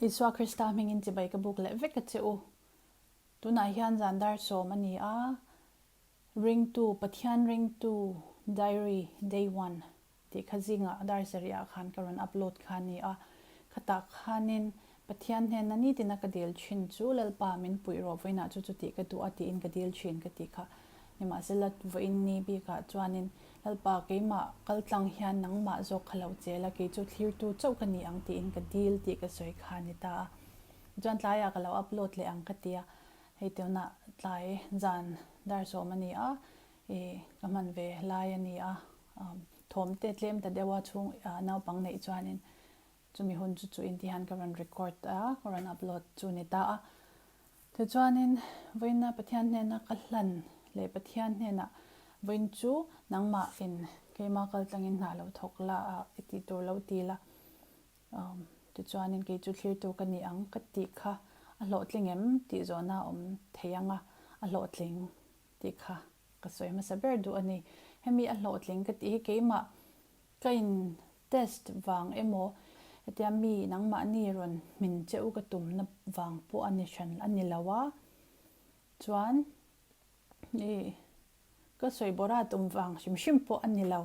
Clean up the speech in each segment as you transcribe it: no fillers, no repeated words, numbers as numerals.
Isua Krista hmingin chibai ka buk leh vek a che u. Tunah hian zan dar sawm a ni a, Ringtu, Pathian Ringtu Diary Day One tih kha zingah dar sarih ah khan ka rawn upload kha a ni a. Khatah khanin Pathian hnena nitina ka dil thin chu Lalpa min puih rawh vawiinah chu chu tih ka duh a tiin ka dil thin ka tih kha. Nimahsela vawiin ni bikah chuanin Lalpa keimah kal tlang hian nangmah zawk kha lo chel a, kei chu thlirtu chauh ka ni ang tiin ka dil tih ka sawi kha a ni ta a. Tichuan tlaiah ka lo upload leh ang ka ti a, hei tunah tlai zan dar sawm a ni a, ih ka hman ve lai a ni a, thawm te tlem ta deuh a chhung naupang neih chuanin Chumi hun chu chu inti hian ka rawn record a, ka rawn upload chu ni ta a. Tichuanin vawiina Pathian hnena ka hlan leh Pathian hnenah vawiin chu nangmah in keima kal tlangin hna lo thawk la a, i tih tur lo ti la. Tichuanin kei chu thlirtu ka ni ang ka tih kha a hlawhtling em tih zawhna a awm thei ang a, a hlawhtling tih kha ka sawi hmasa ber duh a ni. Hemi a hlawhtling ka tih hi keimah Ka in test vang emaw hetia mi nangmahni rawn hmin che u ka tumna vang pawh a ni hran a ni lo a, chuan ih ka sawi bawrah tum vang hrim hrim pawh a ni lo.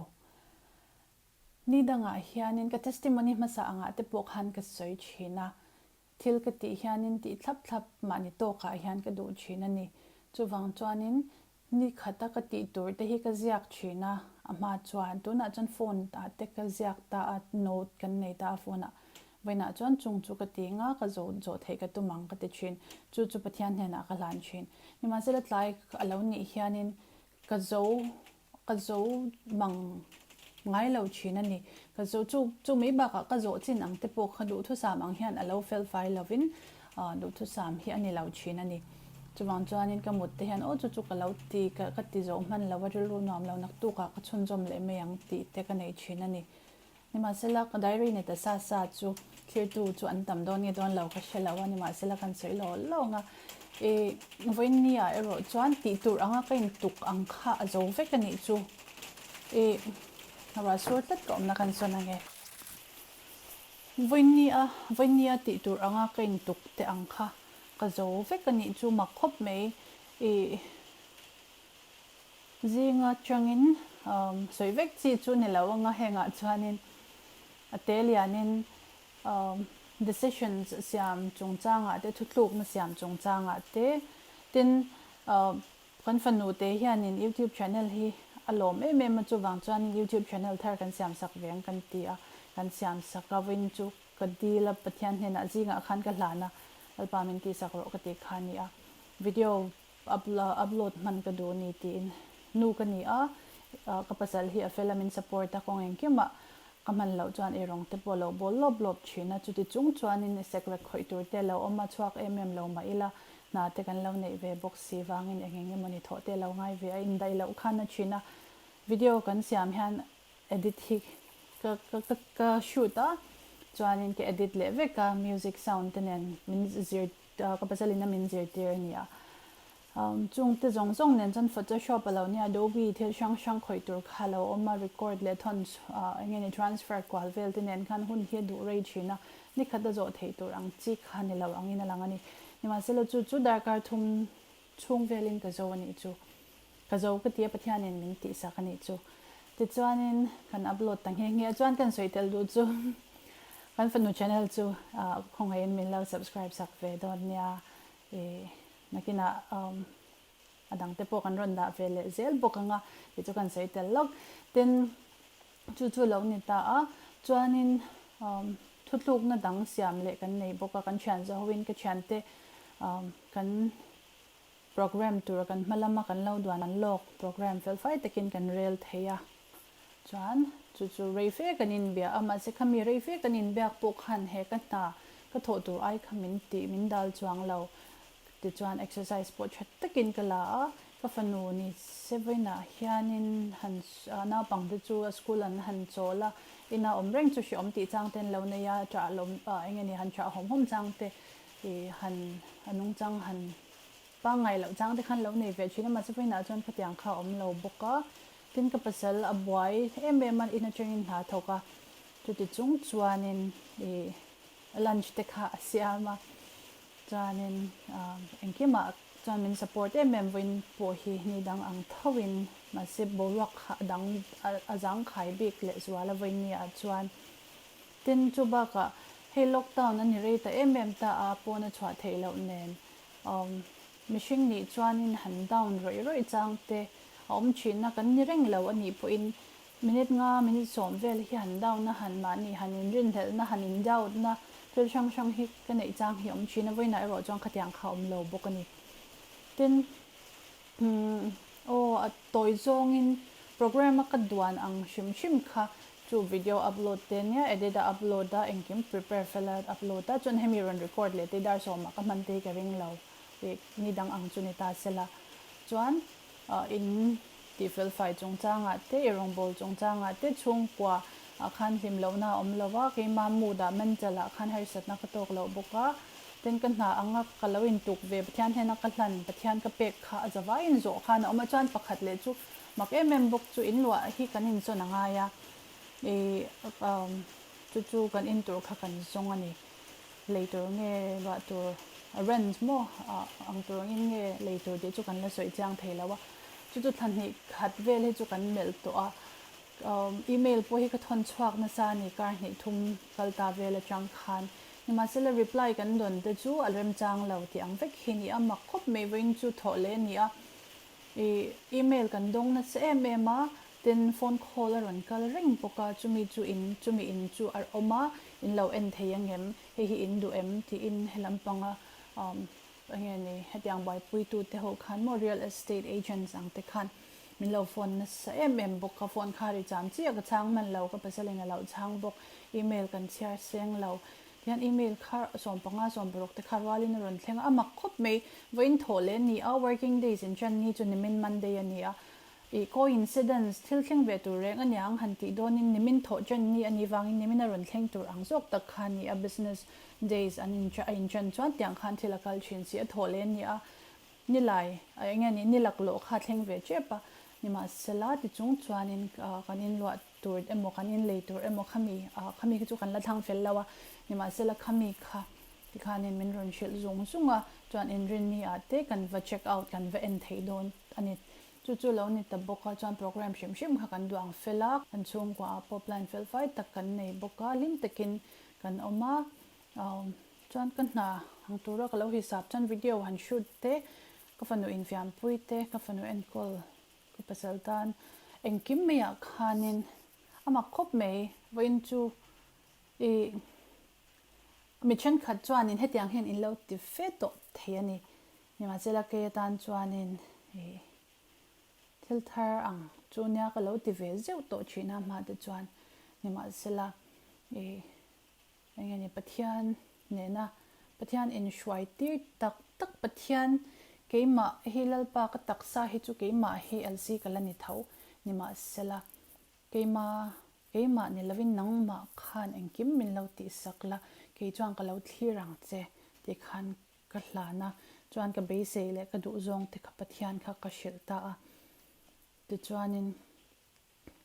Ni dangah hianin ka testimony hmasa angah te pawh khan ka sawi thin a, Thil ka tih hianin tih thlap thlap mahni tawkah hian ka duh thin a ni. Chuvang chuanin ni khata ka tih tur te hi ka ziak thin a, a hma chuan tunah chuan phone ah te ka ziak ta a, note kan nei ta a phone ah. Vawiinah chuan chung chu ka ti nga ka zawh zawh theih ka tum ang ka ti thin. Chu chu Pathian hnenah ka hlan thin. Nimahsela tlai a lo nih hianin Ka zo, ka zo mang ngai lo thin a ni. Ka zo chu, chu mai bakah ka zawh chin ang te pawh kha duhthusam ang hian a lo fel fai lovin duhthusam hi a ni lo thin a ni. Chuvang chuanin ka mut te hian aw chu chu ka lo ti, ka ka ti zawh hman lo a, rilru nuam lo naktukah ka chhunzawm leh mai ang tih te ka nei thin a ni. Nimahsela, ka diary ni ta sa sa chu thlirtu chu an tam dawn nge dawn lo ka hre lo a, nimahsela kan sawi lo lawng a. I vawiin ah erawh chuan tih tur anga ka intuk ang kha a zo vek a nih chu. I ruah sur tlat ka awmna kan sawn ange. Vawiin a vawiin a tih tur anga ka intuk te ang kha ka zo vek a nih chu mak khawp mai. I. Zinga changin sawi vek chi chu ni lo anga hengah chuanin a te lianin decisions siam chungchangah te thutlukna siam chungchangah te tin kan fanu te hianin youtube channel hi a lawm em em a chuvang chuanin youtube channel thar kan siam sak ve ang kan ti a kan siam sak a vawiin chu ka dil a Pathian hnenah zingah khan ka hlan a Lalpa min tihsak rawh ka tih kha a ni a video Upload hman ka duh ni tiin nu ka ni a, ka pasal hi a fel a min support a kawng engkimah ka hman loh chuan eirawng te pawh a lo bawl lawp lawp thin a, chuti chung chuanin sekrek khawih tur te a lo awm a, chhuak em em lo mah ila hna te kan lo neih ve bawk si vangin eng eng emawni thawh te a lo ngai ve a, indaih loh khan a thin a, video kan siam hian edit hi ka ka ka shoot a chuanin ka edit leh vek a music sound te nen min zir Ka pasalin a min zirtir a ni a. Chung te zawng zawng nen chuan Photoshop a lo nia, Adobe thil hrang hrang khawih tur kha a lo awm a, record leh thawn eng nge ni transfer kual vel te nen khan hun hi a duh rei thin a, ni khat a zawh theih tur ang chi kha ni lo angin a lang a ni. Nimahsela chu chu darkar thum chhung velin ka zo a nih chu. Ka zo ka ti a, Pathianin min tihsak a nih chu. Tichuanin kan upload ta nghe nghe a, chuan kan sawi tel duh chu kan fanu channel chu khawngaihin min lo subscribe sak ve dawn nia. Ih nakinah a dang te pawh kan rawn dah ve leh zel bawk ang a tih chu kan sawi tel lawk. Tin, chu chu lo ni ta a, chuanin thutlukna dang siam leh kan nei bawk a, kan thian zahoin ka thiante kan Programme tur kan hma lama kan lo duan an lawk programme fel fai takin kan rel thei a, chuan chu chu rei fe kan inbia a, mahse khami rei fe kan inbiak pawh khan he ka hna ka thawh tur ai kha min tih min dal chuang lo tichuan exercise pawh tha takin ka la a, ka fanu ni seven-ah hianin han naupang te chu a school an han chawl a, ina awm reng chu hreawm tih chang te an lo nei a, ṭah lawm eng nge ni han ṭah hawm hawm chang te ih han a nungchang han Pangngai loh chang te khan lo nei ve thin a, mahse vawiinah chuan khatiang kha a awm lo bawk a, tin ka pasal a buai em em a, in atangin hna thawk a, chuti chung chuanin ih. lunch te kha a siam a, chuanin engkimah chuan min support em em vawiin pawh hi ni dang ang thoin mahse boruak kha a dang a zangkhai bik leh zual a vawiin ni ah chuan. Tin, chu bakah hei lockdown a ni rei ta em em ta a, pawn a chhuah theih loh nen mihring nih chuanin han down rawih rawih chang te a awm thin a, kan ni reng lo a nih pawhin minute nga minute sawm vel hi han down a, han mahni han inrinhlelhna han in doubt na thil hrang hrang hi ka neih chang hi a awm thin a, vawiinah erawh chuan khatiang kha a awm lo bawk a ni. Tin, umm aw a tawi zawngin program a ka duan ang hrim hrim kha Chu video upload te nia edit a upload a engkim prepare fel a upload a chuan hemi rawn record leh te dar sawmah ka hman te hi ka ring lo ih ni dang ang chu ni ta sela chuan in tih fel fai chungchangah te i rawngbawl chungchangah te chhungkua ah khan hlim lohna a awm lo a keima mood ah mental ah khan harsatna ka tawk loh bawk a tin ka hna anga ka lo intuk ve Pathian hnena ka hlan Pathian ka pek kha a zavaiin zawh khan a awm a chuan pakhat leh chu Mak em em bawk chu in luah hi kan inzawn a ngai a, ih chu chu kan in tur kha kan zawng a ni. Lei tur nge luah tur rent maw ang tur angin nge lei tur tih chu kan la sawi chiang thei lo a. Chu chu thla hnih khat vel hi chu kan melh tawh a, email pawh hi ka thawn chhuak nasa a ni kar hnih thum kal ta vel atang khan. Nimahsela reply kan dawn te chu a remchang lo tih ang vek hi a ni a, mak khawp mai vawiin chu thawh leh a ni a. I email kan dawng nasa em em a, tin phone call a rawn kal reng bawk a, chumi chu in chumi in chu a awm a, in lo en thei angem, hei hi in duh em tiin he lampanga umm eng nge ni hetiang buaipuitu te ho khan maw real estate agents ang te khan min lo phone nasa em em bawk a, phone kha ri cham chiah ka chhang hman lo, ka pasalin a lo chhang bawk, email kan chhiar seng lo. Tihian email kha 15 16 te kha rualin a rawn thleng a, a mak khawp mai. Vawiin thawh leh a ni a, working days in ṭan ni chu nimin Monday a ni a. Ih coincidence, thil thleng ve tur reng a niang han tih dawnin nimin thawh ṭan ni a nih vangin nimin a rawn thleng tur ang zawk tak kha a ni a, business days an in a in ṭan chuan tiang khan thil a kal ṭhin si a, thawh leh a ni a. Nilai, eng nge ni, ni laklawh kha a thleng ve ṭep a, nimahsela tichung chuanin kan inluah tur emaw kan inlei tur emaw khami ah khami kha chu kan la thlang fel lo a, nimahsela khami kha tikhanin min rawn hrilh zung zung a, chuan inrinni ah te kan va check out kan va en theih dawn a ni. Chu chu lo ni ta bawk a, chuan program hrim hrim kha kan duh ang fel a, kan chhungkua ah pawh plan fel fai tak kan nei bawk a, hlim takin kan awm a, chuan ka hna ang tura ka lo hisap chuan video han shoot te, ka fanu infiampui te, ka fanu enkawl Ka pasal tan engkim maiah khanin a mak khawp mai. Vawiin chu ih mi thenkhat chuanin hetiang hian in lo ti fe tawh thei a ni. Nimahsela kei atan chuanin ih thil thar ang chu nia ka lo ti ve zeuh tawh thin a hma te chuan. Nimahsela ih Eng nge ni Pathian nena Pathian inhruai tir tak tak Pathian keimah hi Lalpa ka taksa hi chu keimah hi LC ka la ni tho nimahsela keima keimah ni lovin nangmah khan engkim min lo tihsak la kei chuan ka lo thlir ang che tih khan ka hlan a chuan ka beisei leh ka duh zawng te kha Pathian kha ka hrilh ta a tichuanin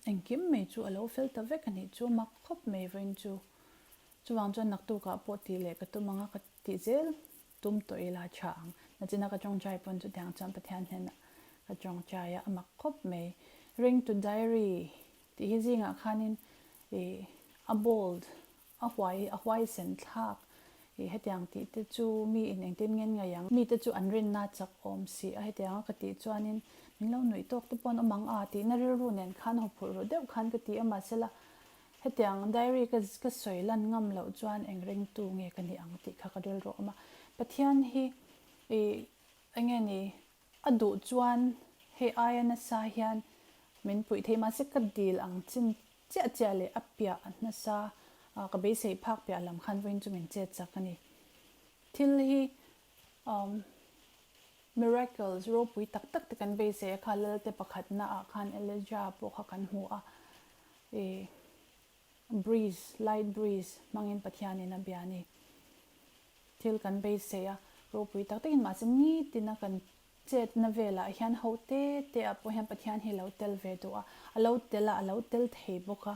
Engkim mai chu a lo fel ta vek a nih chu mak khawp mai vawiin chu. Chuvang chuan naktukah pawh tih leh ka tum ang a, ka tih zel tum tawh ila tha ang. Nachina ka tawngtai pawn chutiang chuan Pathian hnenah ka tawngtai a, a mak khawp mai. Ring to diary tih hi zingah khanin ih a bold A huai a huaisen thlak i hetiang tih te chu mi in engtin ngen ngaih ang? Mite chu an rinna chak awm si a hetiang a ka tih chuanin min lo nuih tawk te pawh an awm ang a tihna rilru nen khan hawphurh ru deuh khan ka ti a mahsela hetiang diary ka ka sawi lan ngam loh chuan eng ringtu nge ka nih ang tih kha ka rilru awm a. Pathian hi i enge ni a duh chuan hei aia nasa hian min puih thei mahse ka dil ang chin Chiah chiah leh a piah nasa a ka beisei phak piah lam khan vawiin chu min chet chak a ni. Thil hi umm miracles ropui tak tak te kan beisei a kha Lalte pakhatna ah khan Elijah pawh kha kan hmu a ih breeze light breeze hmangin Pathianin a bia a ni. Thil kan beisei a ropui tak takin mahse nitin a kan Chetna velah hian ho te te ah pawh hian Pathian hi a lo tel ve duh a, a lo tel a, a lo tel thei bawk a.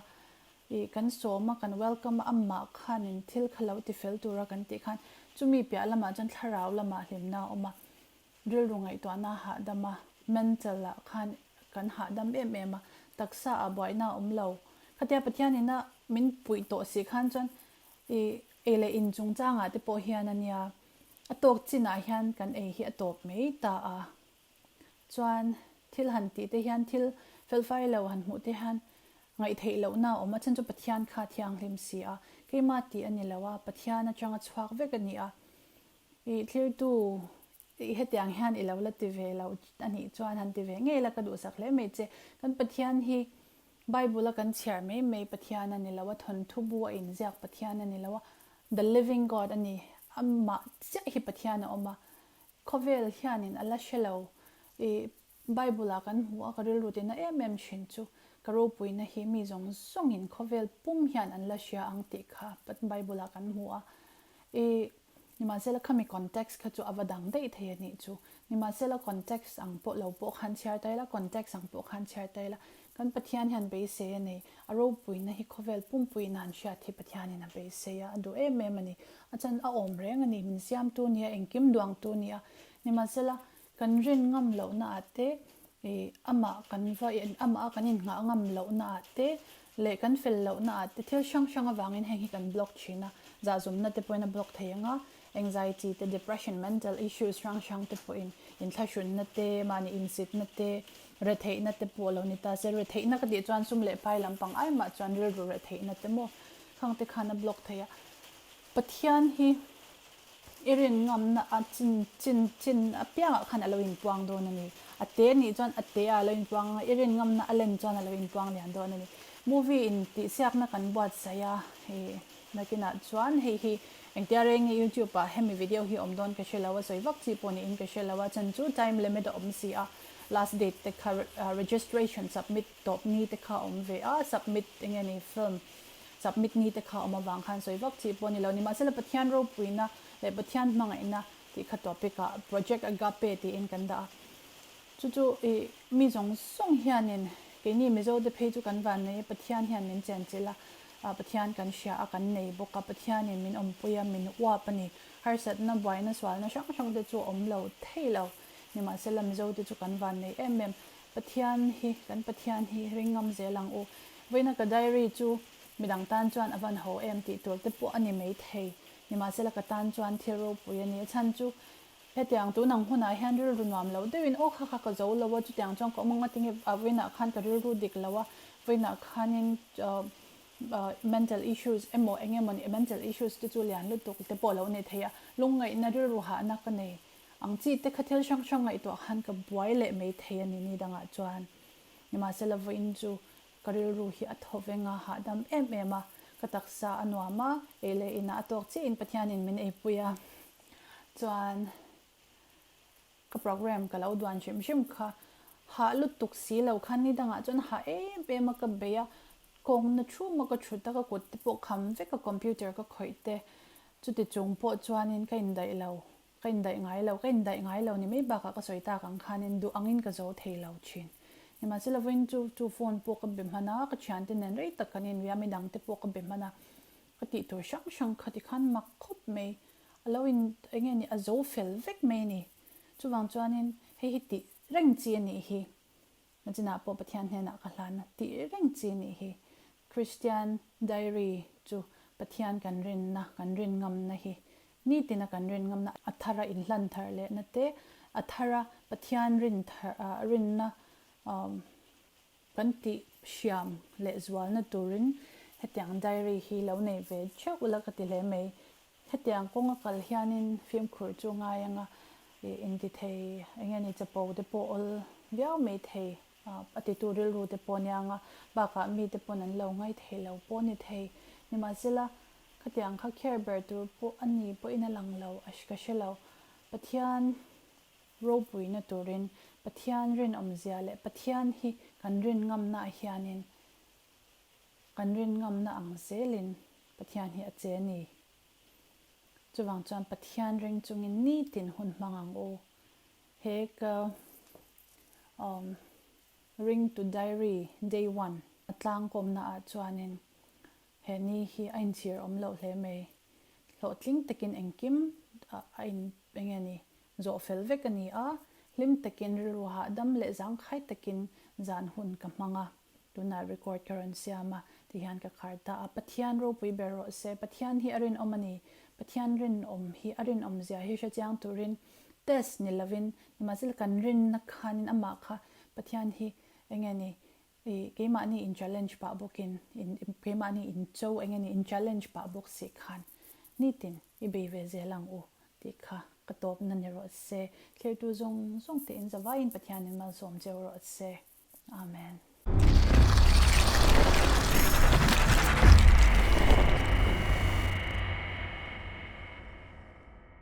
Ih kan sawm a, kan welcome a, amah khanin thil kha lo ti fel tura kan tih khan chumi piah lamah chuan thlarau lamah hlimna a awm a, rilru ngaihtuahna a hahdam a, mental ah khan kan hahdam em em a, taksa ah buaina a awm lo. Khatia Pathianina min puih tawh si khan chuan ih ei leh in chungchangah te pawh hian a nia, a tawk chinah hian kan ei hi a tawp mai ta a. Chuan thil han tih te hian thil felfai lo han hmuh te hian ngaihtheih lohna a awm a, chhan chu Pathian kha a thianghlim si a, keimah tih a ni lo a, Pathian atanga chhuak vek a ni a. I thlirtu i hetiang hian i lo la ti ve lo a nih chuan han ti ve ngei la ka duhsak hle mai che. Kan Pathian hi Bible a kan chhiar mai mai Pathian a ni lo a, thawnthu bu a inziak Pathian a ni lo a, the living God a ni, amah chiah hi Pathian a awm a, Khawvel hianin a la hre lo. I Bible ah kan hmu a, ka rilru tina em em thin chu ka ropuina hi mi zawng zawngin khawvel pum hian an la hria ang tih kha Bible ah kan hmu a. I nimahsela khami context kha chu a va dang daih thei a nih chu. Nimahsela context ang pawh lo pawh khan chhiar ta ila, context ang pawh khan chhiar ta ila, kan Pathian hian beisei a nei. A ropuina hi khawvel pumpuiin a han hriat hi Pathianin a beisei a, a duh em em a ni. A chan a awm reng a ni, min siamtu nia, engkim duangtu nia. Nimahsela, kan rin ngam lohnaah te, ih amah kan va amah a kan innghah ngam lohnaah te leh kan fel lohnaah te thil hrang hrang avangin heng hi kan block thin a, zahzumna te pawhin a block thei ang a, anxiety te, depression, mental issues hrang hrang te pawhin inthlahrunna te, mahni insitna te, Retheihna te pawh lo ni ta se, retheihna ka tih chuan sum leh pai lampang ai mah chuan rilru retheihna te maw khang te khan a block thei a. Pathian hi i rin ngamna a chin chin chin apiangah khan a lo inpuang dawn a ni. A te nih chuan a te ah a lo inpuang ang a, i rin ngamna a len chuan a lo inpuang lian dawn a ni. Movie in tihsiakna kan buatsaih a, hei nakinah chuan hei hi engtia reng nge YouTube ah hemi video hi awm dawn ka hre lo a, sawi vak chi pawh niin ka hre lo a, chhan chu time limit a awm si a. Last date te kha registration submit tawp ni te kha awm ve a, submit enge ni film submit ni te kha awm avang khan sawi vak chi pawh a ni lo. Nimahsela Pathian ropuina leh Pathian hmangaihna tih kha topic ah project agape tiin kan dah a. Chu chu ih mi zawng zawng hianin keini Mizo te phei chu kan van nei a, Pathian hian min chenchilh a, Pathian kan hria a, kan nei bawk a, Pathianin min awmpui a, min uap a ni. Harsatna, buaina, sualna hrang hrang te chu a awm lo thei lo. Nimahsela Mizo te chu kan van nei em em. Pathian hi, kan Pathian hi ring ngam zel ang u. Vawiina ka diary chu midang tan chuan a van ho em tih tur te pawh a ni mai thei. Nimahsela ka tan chuan thil ropui a ni. A chhan chu hetiang tun ang hunah hian rilru nuam lo deuhin aw kha kha ka zo lo a, chutiang chuan ka awm ang a tinge a vawiinah khan ka rilru dik lo a, vawiinah khanin mental issues emaw eng emaw ni mental issues te chu lian lutuk te pawh a lo nei thei a, lungngaihna rilru hahna ka nei. Ang chi te kha thil hrang hrang ngaihtuah khan ka buai leh mai thei a ni ni dangah chuan. Nimahsela vawiin chu ka rilru hi a thaw veng a, hahdam em em a, ka taksa a nuam a, ei leh inah a tawk chiahin Pathianin min eipui a. Chuan ka program ka lo duan hrim hrim kha hah lutuk si lo khan ni dangah chuan hah em em a ka bei a, kawngna thuma ka thut a, ka kut te pawh kham vek a computer ka khawih te chuti chung pawh chuanin ka indaih lo. Ka indaih ngai lo, ka indaih ngai lo ni mai bakah ka sawi tak ang khanin duh angin ka zo thei lo thin. Nimahsela vawiin chu chu phone pawh ka be hman a, ka thiante nen rei tak kan inria, midang te pawh ka be hman a, ka tih tur hrang hrang kha tikhan mak khawp mai, a lo in eng nge ni a zo fel vek mai a ni. Chuvang chuanin hei hi tih reng chi a nih hi. Nachinah pawh Pathian hnenah ka hlan a tih reng chi nih hi. Christian Diary chu Pathian kan rinna, kan rin ngamna hi nitina kan rin ngamna a thara inhlan thar lehna te, a thara Pathian rin thar rinna kan tih hriam leh zualna turin hetiang diary hi lo nei ve theuh ula ka ti hle mai. Hetiang kawnga kal hianin fimkhur chu ngai anga intithei eng nge ni chapo te pawh awl viau mai thei a titu rilru te pawh nia anga bakah mite pawn an lo ngai thei lo pawh ni thei. Nimahsela khatiang kha kher ber tur pawh a ni pawhin a lang lo a ka hre lo. Pathian ropuina turin Pathian rinawmzia leh Pathian hi kan rin ngamnaah hianin Kan rin ngamna ang zelin Pathian hi a che a ni. Chuvang chuan Pathian ring chungin nitin hun hmang ang u. He ka um Ring to Diary Day One a tlangkawmna ah chuanin He ni hi a inchhir awm loh hle mai. Hlawhtling takin engkim a in eng nge ni zawh fel vek a ni a, hlim takin rilru hahdam leh zangkhai takin zan hun ka hmang a, tunah record ka rawn siam a tihian ka khar ta a, Pathian ropui ber rawh se, Pathian hi a rinawm a ni, Pathian rinawm hi a rinawm zia hi hrechiang turin test ni lovin nimahsela kan rinna khanin amah kha Pathian hi eng nge ni I keimahni in challenge pah bawkin in keimahni in cho eng emaw in challenge pah bawk si khan nitin i bei ve zel ang u tih kha ka tawpna ni rawh se. Thlirtu zawng zawng te in zavaiin Pathianin malsawm cheu rawh se. Amen.